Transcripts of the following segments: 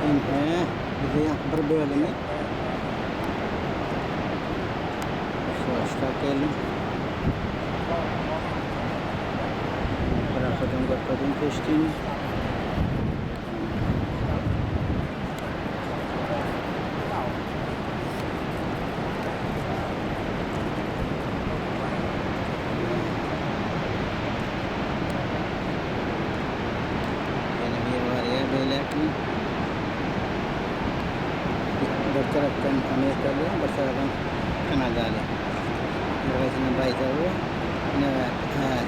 Ine, bize ýaňky bir bölümi. Şuwaşda geldim. Tarafdan görkezdim keştini. Ýene biri barýar beýläkmi? Bir tarapdan Amerikaly, bir tarapdan Kanadaly. Bir gaýsynyň baýdagy bar. Ine,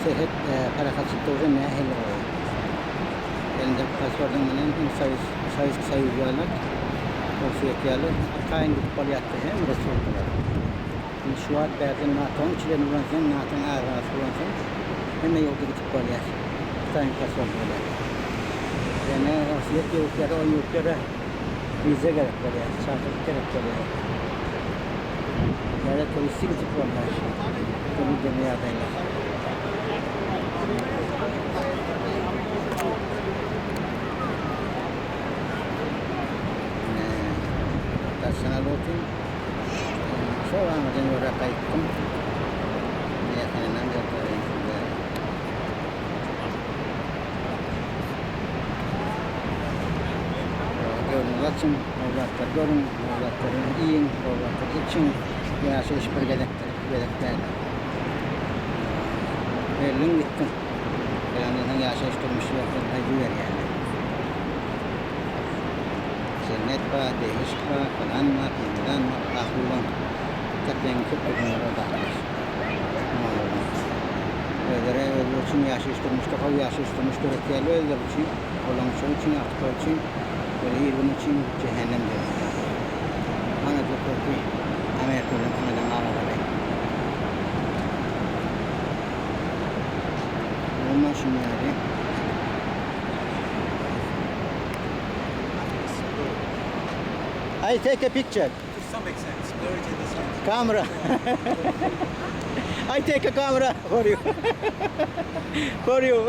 serhet parahatçylykda bolsa nähili gowy. Elinde pasportyň bilen hem Sowetskiý Soýuz ýaly, Orsýet ýaly arkaýyn gidip bolýardy hem respublikalara. Indi şu wagt bärde NATO-nyň çleni bolansoň, NATO-nyň agzasy bolansoň hemme ýurda gidip bolýar. Hytaýyň pasporty bilen. Ýöne Orsýet ýurtlary o ýurtlara wiza gerek bolýar, çakylyk gerek bolýar. Ýa-da turistik gidip bolýar. Dürli-dürli ýagdaýlar. Ine, daşdan alyp otyryn. Şol aňyrdan ýöräp gaýtdym. Ýakynyndan görkezeýin size. Göwnüňizi açyň, gowy zatlar görüň, gowy zatlary iýiň, gowy zatlary içiň. Ýaşaýyş bir gezekdir, iki gezek däl. Öldüň gitdiň. Ölensoň ýaşaýyş durmuş ýok, gaýdyberýärler. Jennet bar, behişt bar, pylan bar, pylan bar, ahuwan tapýan köp öňler o zatlar. Özleri özleri üçin ýaşaýyş durmuşda gowy ýaşaýyş durmuş döretýärler özleri üçin, olaň şoň üçin agtyklar üçin we ir gün üçin jehennem döretýärler. Kanada köki Amerika bilen Kanadaň aralary. Umuman şuny ýaly. I take a picture. To some extent, blur it in the sense. Camera. I take a camera for you. For you.